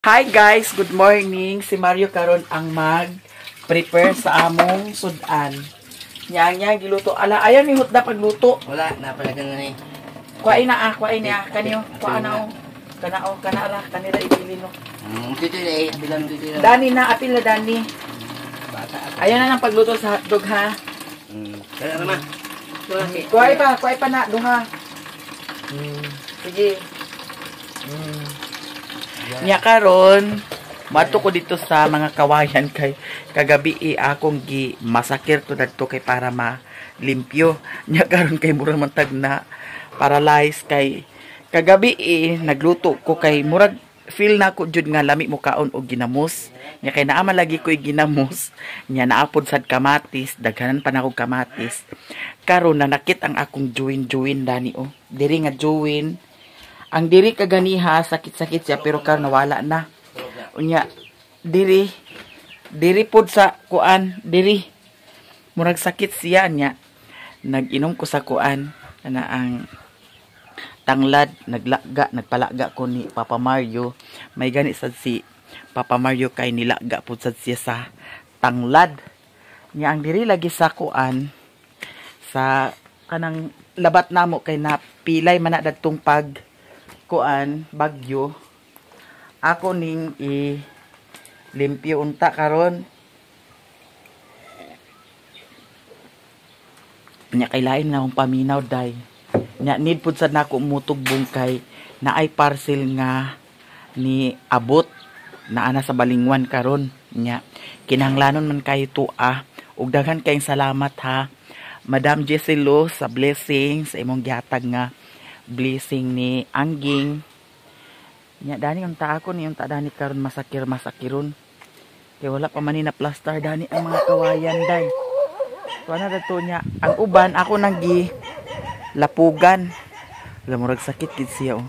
Hi guys, good morning. Si Mario karon ang mag-prepare sa among sudan. Nya nya giluto. Ala, ayaw ni hutda pagluto. Wala, napalagan na ni. Kuhain na ah, kuhain niya. Kaniyo, kuha na oh. Kana oh, kana ra, kanila ibilin no. Dito na eh, bilang dito na. Dani na, apil na dani. Bata ako. Ayaw na ng pagluto sa hotdog ha. Kaya naman. Kuhain pa na, duha. Sige. Nya karon, mato ko dito sa mga kawayan kay kagabi akong gi masakir to dadto kay para malimpyo. Nya karon kay murag man tag na paralyzed kay kagabi nagluto ko kay murag feel na ko jud nga lami mo kaon og ginamos. Nya kay naa man lagi ko'y ginamos. Nya naapod sad kamatis, daghanan pa nako kamatis. Karon nanakit ang akong join-join dani oh. Diri nga join. Ang diri kaganiha sakit-sakit siya pero karon nawala na. Unya diri diri pod sa kuan diri murag sakit siya nya. Nag-inom ko sa kuan ana ang tanglad, naglaga, nagpalaga ko ni Papa Mario. May gani sad si Papa Mario kay nilaga pod sad siya sa tanglad. Nya ang diri lagi sa kuan sa kanang labat namo kay napilay man na dadtong pag kuan bagyo. Ako ning i limpyo unta karon. Nya kay lain na akong paminaw day. Nya need pud sad nako mutog bungkay na ay parcel nga ni abot na ana sa Balingwan karon. Nya kinahanglanon man kayo tuah ug daghan kayong salamat ha Madam Jessie sa blessing sa imong gihatag nga blessing ni Angging. Nya dani unta ako ni unta dani karon masakir masakiron. Kay wala pa man ni na plaster dani ang mga kawayan day. Tuwa na dadto nya ang uban ako nang gi lapugan. Wala murag sakit gid siya oh.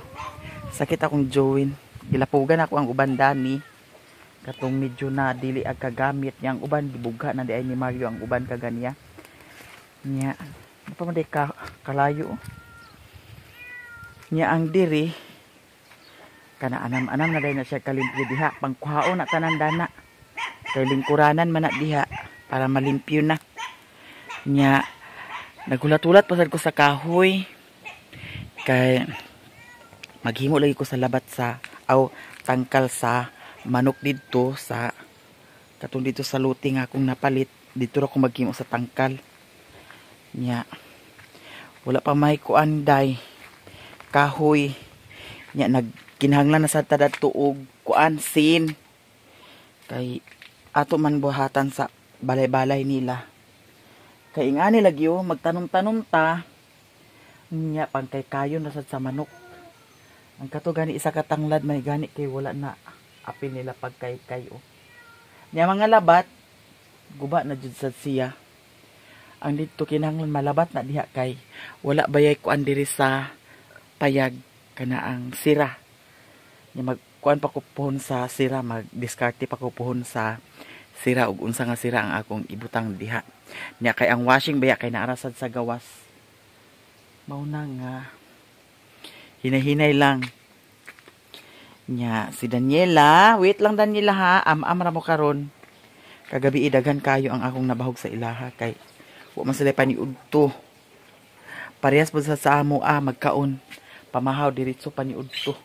Sakit akong join. Gilapugan ako ang uban dani. Katong medyo na dili ag kagamit niya ang uban gibugha na di ay ni Mario ang uban kaganiya. Nya pa man di ka kalayo. Nya ang diri kana anam-anam na dai na siya kalimpyo diha, pangkuhaon na tanan dana. Kay lingkuranan man na diha para malimpyo na. Nya nagulat-ulat pasad ko sa kahoy kay maghimo lagi ko sa labat sa aw tangkal sa manok didto sa katong dito sa luti nga akong napalit dito ra ko maghimo sa tangkal. Nya wala pa may kuan day kahoy. Nya nagkinahanglan na sa tadat tuog kuan sin kay ato man buhatan sa balay-balay nila. Kay ingani lagi oh, magtanom-tanom ta. Nya pangkay kayo na sad sa manok. Ang kato gani isa ka tanglad may gani kay wala na apil nila pagkay-kay oh. Nya mga labat guba na jud sad siya. Ang didto kinahanglan malabat na diha kay wala bayay kuan diri sa payag kana ang sira. Nya magkuan pa ko puhon sa sira, magdiskarte pa ko puhon sa sira ug unsa nga sira ang akong ibutang diha. Nya kay ang washing baya kay naara sad sa gawas. Mao na nga hinay-hinay lang. Nya si Daniela, wait lang Daniela ha, am-am ra mo karon. Kagabi daghan kayo ang akong nabahog sa ilaha kay wa man sila paniudto. Parehas pud sa amo magkaon. Pamahaw diretso paniudto.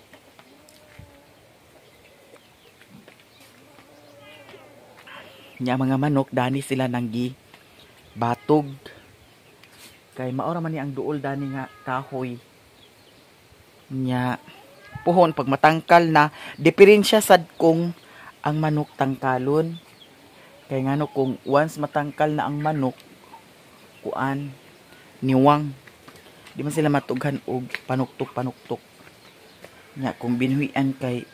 Nya mga manok dani sila nanggi batog. Kay maora man ni ang duol dani nga kahoy. Nya puhon pag matangkal na diferensya sad kung ang manok tangkalon. Kay ngano kung once matangkal na ang manok kuan niwang di man sila matughan og panuktok-panuktok. Nya kung binuhian kay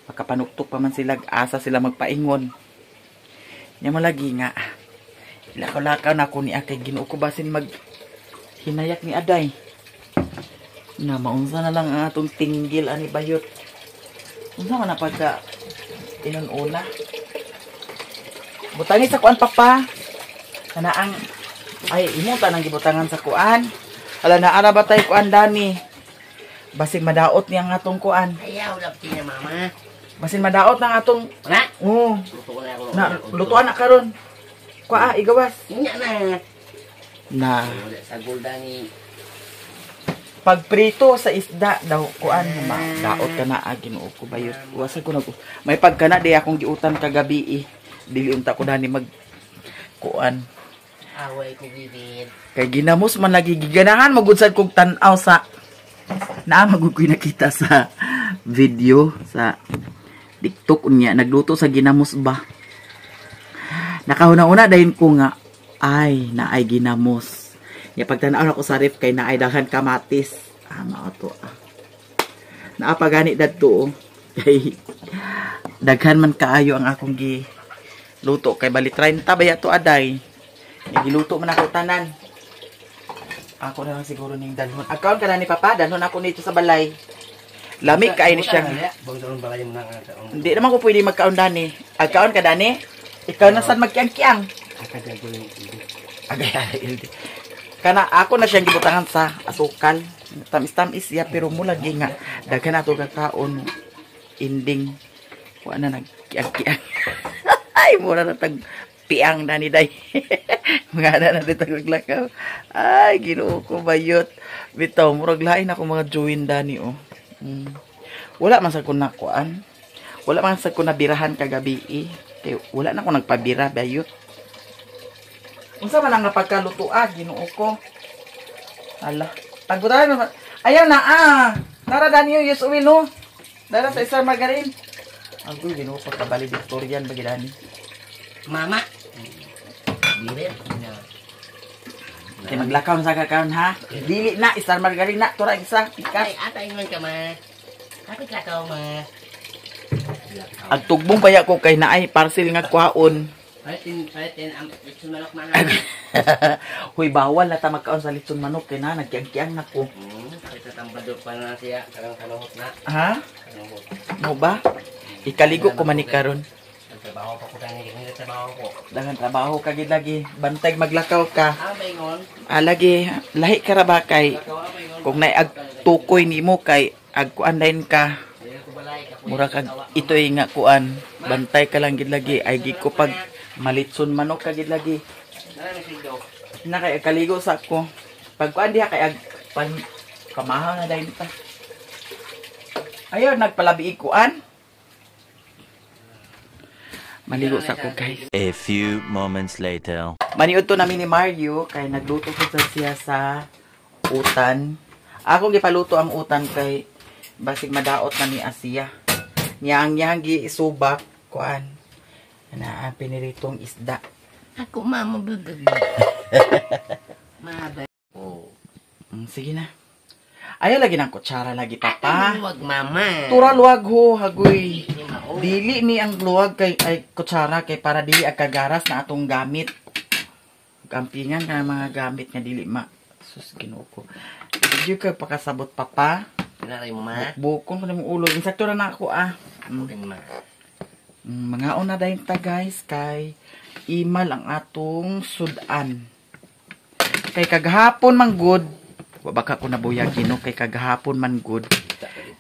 makapanuktok pa man sila, asa sila magpaingon. Nya malagi nga lakaw-lakaw na ako ni kay Ginoo ko basin mag hinayak ni Aday. Na maunsa na lang ang atong tinggil ani bayot. Unsa man na pagka inun-una. Butangi sa kuan papa. Kana ang ay imo ta nang gibutangan sa kuan. Ala na ara ba tay kuan dani. Basig madaot niya ang atong kuan. Ayaw lapti na mama. Basin madaot na ang atong Na. Oo. Luto ko na ako. Na lutuan na karon. Kuha ah, igawas. Nya na. Na Wala sa gulda ni. Pagprito sa isda daw kuan ma daot ka na ah, Ginoo ko bayot. Wasa ko nag may pagkana di akong giutan kagabi eh. Dili unta ko dani mag kuan. Away ko gibid. Kay ginamos man lagi giganahan magud sad kog tan-aw sa naa magud ko'y nakita sa video sa TikTok unya nagluto sa ginamos ba. Nakahuna-una dayon ko nga ay naay ginamos. Nya pagtan-aw nako sa ref kay naay daghan kamatis. Ah, mao to ah. Naa pa gani dadto oh. Kay daghan man kaayo ang akong gi luto kay bali 30 ba to aday. Nya giluto man ako tanan. Ako na lang siguro ning dalhon. Agkaon ka na ni Papa, dalhon ako nito sa balay. Lami kain ni siya. Bang balay mo na nga taong. Hindi naman ko pwede magkaon dani. Agkaon ka dani? Ikaw na sad magkiang-kiang. Akagay ko yung Agay ay. Kana ako na siyang gibutangan sa asukal. Tamis-tamis siya pero mo lagi nga daghan ato kakaon ending wa na nagkiang-kiang. Ay mura na tag piang dani day. Mga na na dito naglakaw. Ay Ginoo ko bayot. Bitaw murag lain ako mga join dani oh. Wala man sa ko nakuan. Wala man sa ko nabirahan kagabi eh. Kay wala na ko nagpabira bayot. Unsa man ang pagkalutoa Ginoo ko. Ala. Pagbutangan mo. Ayaw na ah. Tara dani yo yes uwi no. Dara sa isang margarine. Agoy Ginoo pagkabali Victorian ba gidani. Mama. Bibir. Na. Kay maglakaw na sa kakaon ha. Dili na isang margarine na tura isa pikas. Ay, atay man ka ma. Kapit lakaw ma. Agtugbong baya ko kay naay parcel nga kwaon. Palitin ang litson manok ma. Huy bawal na ta magkaon sa litson manok kay na nagkiang-kiang na ko. Kahit tatambado pa na siya karang kanuhot na. Ha? Kanuhot. Mo ba? Ikaligo ko man ni karon. Nagtrabaho pa ko dani, kay trabaho ko. Daghang trabaho ka gid lagi. Bantay maglakaw ka. Ah, maingon. Ah, lagi lahi ka ra ba kay kung naay agtukoy nimo kay agkuan dayon ka. Dili ko balay ka. Mura kag itoy nga kuan. Bantay ka lang gid lagi ay gid ko pag malitson manok ka gid lagi. Dara mi sigdo. Na kay kaligo sa ko. Pag kuan diha kay ag pan pamahaw na dayon ta. Ayaw nagpalabi kuan. Maligo sa ko guys. A few moments later. Maniud to namin ni Mario kay nagluto ko sa siya sa utan. Akong gipaluto ang utan kay basig madaot na ni Asia. Niyang niyang gi isubak kuan. Na piniritong isda. Ako mama bugag. Maba. Oh. Sige na. Ayaw lagi ng kutsara lagi papa. Luwag mama. Tura luwag ho hagoy. Ni mao. Dili ni ang luwag kay ay kutsara kay para dili ang kagaras na atong gamit. Kampingan ka mga gamit nga dili ma. Sus Ginoo ko. Di ka pakasabot papa. Pinaray mo ma. Bukon ko na mong ulo. Insakto na na ako ah. Mm. Ma. Mga una dayon ta guys kay imal ang atong sudan. Kay kagahapon man good. Wa baka ko nabuyag Ginoo kay kagahapon man good.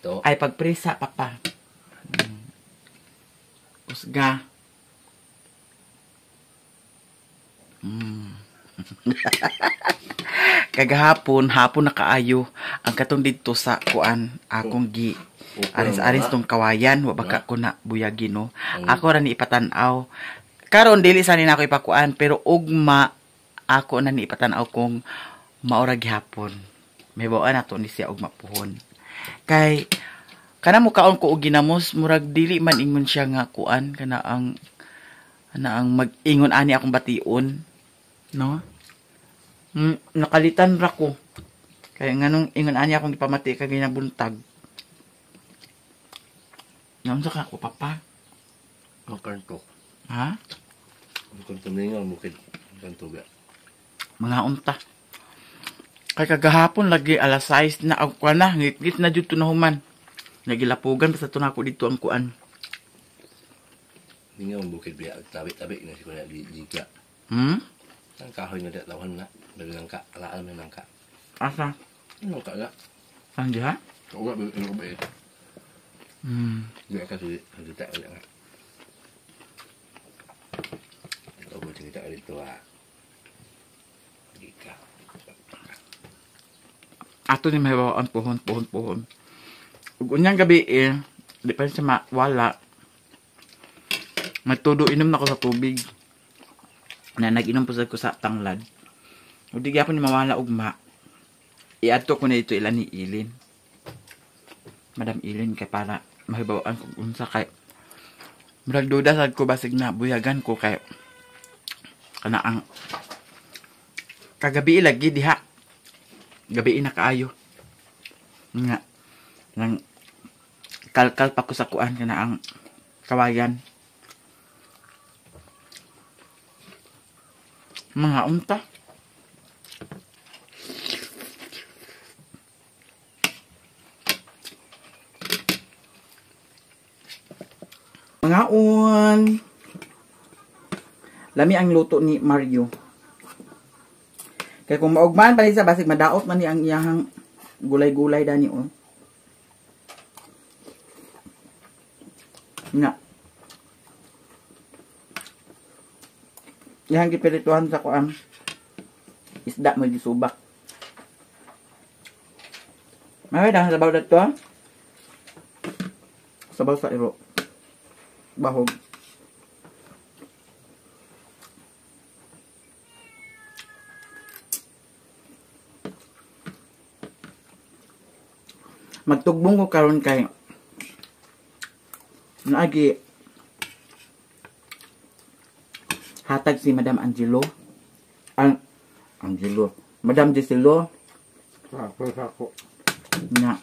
Ito. Ay pagprisa papa. Usga. Kagahapon, hapon na kaayo ang katong didto sa kuan akong gi aris-aris tong kawayan, wa baka ko na buyagi no. Ako ra ni ipatan-aw. Karon dili sa ni nako ipakuan pero ugma ako na ni ipatan-aw kung maura gihapon. May bawaan nato ni siya ugma puhon. Kay kana mo kaon ko og ginamos murag dili man ingon siya nga kuan kana ang mag-ingon ani akong bation no. Nakalitan ra ko. Kaya nganong ingon ani akong gipamati kag ginabuntag. Naunsa ka ko papa? Ang kanto. Ha? Ang kanto ninyo ang bukid. Ang kanto ga. Mga unta. Kay kagahapon lagi alas 6 na og kuan na ngitngit na jud to na human. Nagilapugan basta to na ako dito ang kuan. Ninyo ang bukid biya tabi-tabi na si kuya di ka. Ang kahoy nga datawan na. Nagangka, alaan may nangka. Asa? Nangka na. Ang diha? Uga ba ino ba? Di ka sulit wala nga. Ikaw kita dito ah. Gika. Ato ni mahibawaan pohon. Ug unyang gabi eh, di pa siya mawala. Magtudo inom na ko sa tubig. Na nag-inom po sa ko sa tanglad. Ug di gyapon ni mawala ugma. Iadto ko na ito ilan ni Ilin. Madam Ilin kay para mahibawaan kung unsa kay murag duda sad ko basig na buyagan ko kay kana ang kagabi lagi diha. Gabi na kaayo. Nga nang kalkal pa ko sa kuan kana ang kawayan. Mga unta. Mga un. Lami ang luto ni Mario. Kaya kung maugmaan pa sa basig madaot man ni ang iyahang gulay-gulay dani oh. Nga. Iyahang gipirituhan sa kuan. Isda mo gisubak. May dahang sabaw dito. Sabaw sa iro. Bahog. Magtugbong ko karon kay naagi hatag si Madam Angelo. Ang Angelo, Madam Giselo. Sako. Nga.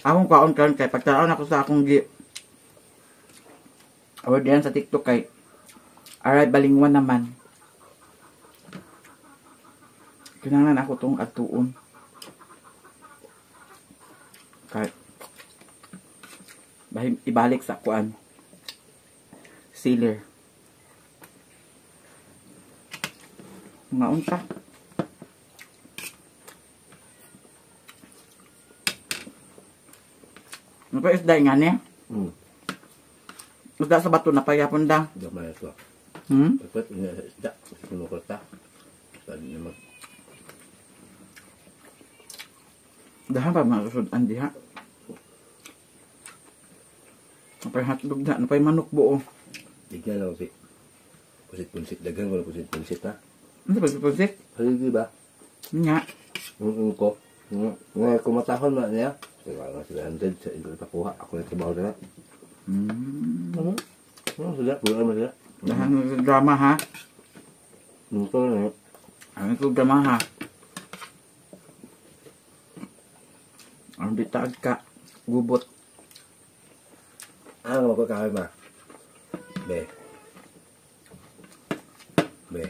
Akong kaon karon kay pagtanaw nako sa akong gi award yan sa TikTok kay aray balingwan naman. Kinahanglan ako tong atuon. Kay bahim ibalik sa kuan. Sealer. Mga unta. Ano pa isda nga niya? Isda sa bato na payapon da. Gamay ito. Hmm? Pagkat isda, kumukurta. Sabi niya mag... Dahan pa mga sudan diha. Napay hotdog na, napay manok buo. Tignan lang si... Pusit-pusit, daghan ko na pusit-pusit ha. Ano pusit-pusit? Haligi ba? Nga. Yung ko. Nga kumatahon na niya. Kaya nga 700 sa ito pakuha. Ako na trabaho na. Ano? Ano sila? Wala naman sila. Dahan sa drama ha. Ito na. Ano ito drama ha? Ang bitag ka. Gubot. Ah, magkakahoy ma. Be. Be.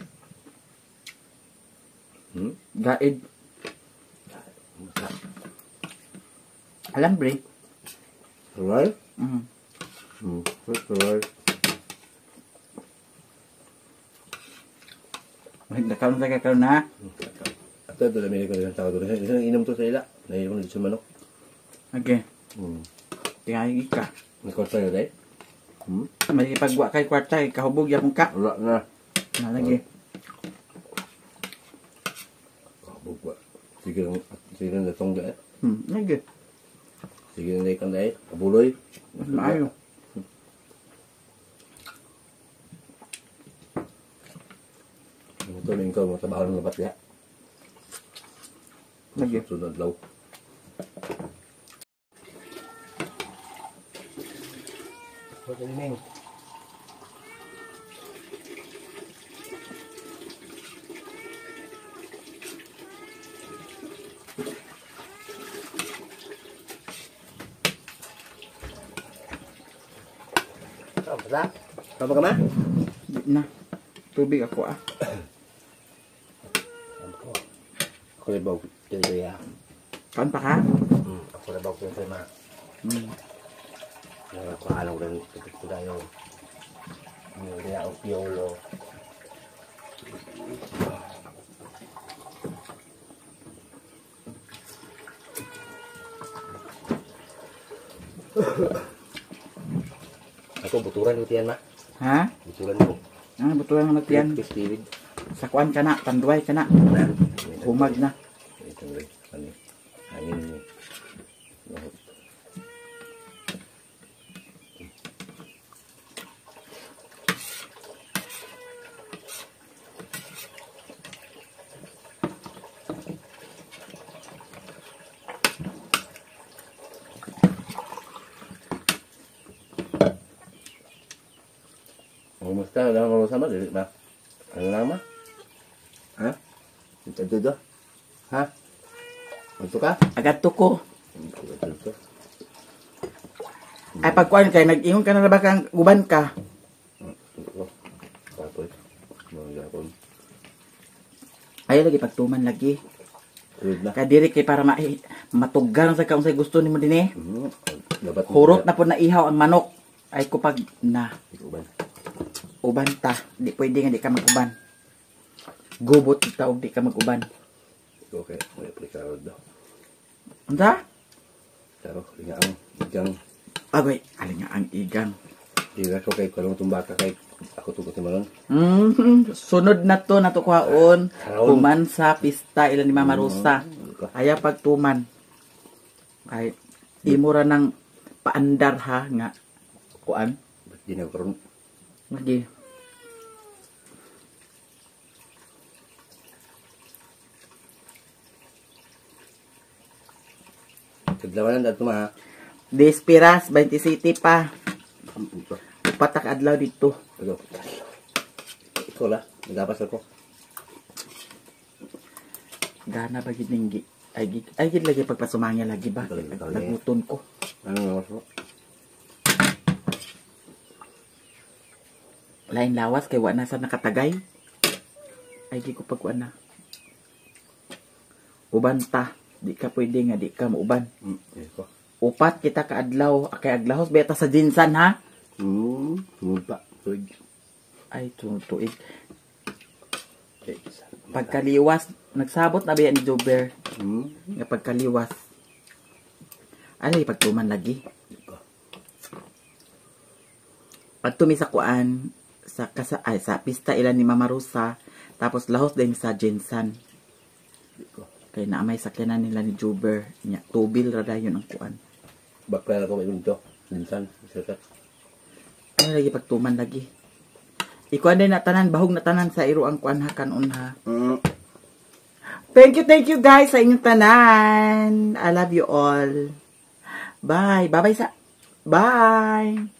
Gaid. Alam, bre. Alright? Mm. Alright. Nakaroon sa kakaroon na. Ito, ito, dami ko ng tao doon. Isang inom to sa ila. Nainom dito sa manok. Okay. Tingay ka. May kwarta na tayo? May pagwa kay kwarta, kahubog yapon ka. Wala na. Nalagi. Kahubog ba? Sige lang, sige lang natong dahil. Lagi. Sige lang na dahil. Kabuloy. Mas maayo. Ito na ikaw, matabaho ng labat niya. Lagi. Sunod law. What do you mean? Tama ka ma? Di na. Tubig ako ah. Ako na bawag tuloy ah. Kaan pa ka? Ako na bawag tuloy ma. Ako alam ko rin ko tayo. Hindi na ako piolo. Ako buturan ko tiyan ma. Ha? Buturan ko. Ah, buturan nga tiyan. Steven. Sa kuan ka na, tanduay ka na. Humag na. Ito rin. Ano? Hangin mo. Kumusta? Alam mo sama dili ba? Ano lang ma? Ha? Ito dito. Ha? Gusto ka? Agad to ko. Ito. Ay pagkuan kay nag-ingon ka na ba kang uban ka? Ito. Tapos, mga gapon. Ay lagi pagtuman lagi. Tuwid na. Kay diri kay para matugang sa ka unsay gusto nimo dinhi. Dapat Hurot na po na ihaw ang manok. Ay ko pag na Uban. Uban ta, di pwede nga di ka mag-uban. Gubot ta og di ka mag-uban. Okay, may aplikado daw. Unsa? Pero linga ang igang. Agoy, alinga ang igang. Dira ko kay kalong tumbaka kay ako tugot ni Malon. Sunod na to natukwaon. Karon. Human sa pista ilan ni Mama Rosa. Aya pagtuman. Ay imo ra nang paandar ha nga kuan. Ba't di na karon? Lagi. Kadlawan na dato ma. Despiras 27 pa. Upat ka adlaw dito. Ito. Ikaw la, nagapas ako. Gana ba gid ning ay gid ay gid lagi pagpasumangya lagi ba? Naguton ko. Ano nga mo? Lain lawas kay wa na sa nakatagay. Ay gi ko pagkuan na. Uban ta, di ka pwede nga di ka mauban. Iko. Upat kita ka adlaw, kay aglahos beta sa Jinsan ha. Sumod pa. Tuig. Ay tuig. Pagkaliwas, nagsabot na ba yan ni Jober? Nga pagkaliwas. Ay, pagtuman lagi. Iko. Pagtumi sa kuan, sa kasa ay sa pista ilan ni Mama Rosa, tapos lahos din sa Jensan. Iko. Kay naamay sakyanan nila ni Jober nya tubil ra dayon ang kuan. Bakla ko may unto. Minsan, sikat. Ano lagi pagtuman lagi. Ikuan din na tanan, bahog na tanan sa iro ang kuan ha kanon ha. Thank you guys sa inyong tanan. I love you all. Bye. Bye-bye sa. Bye.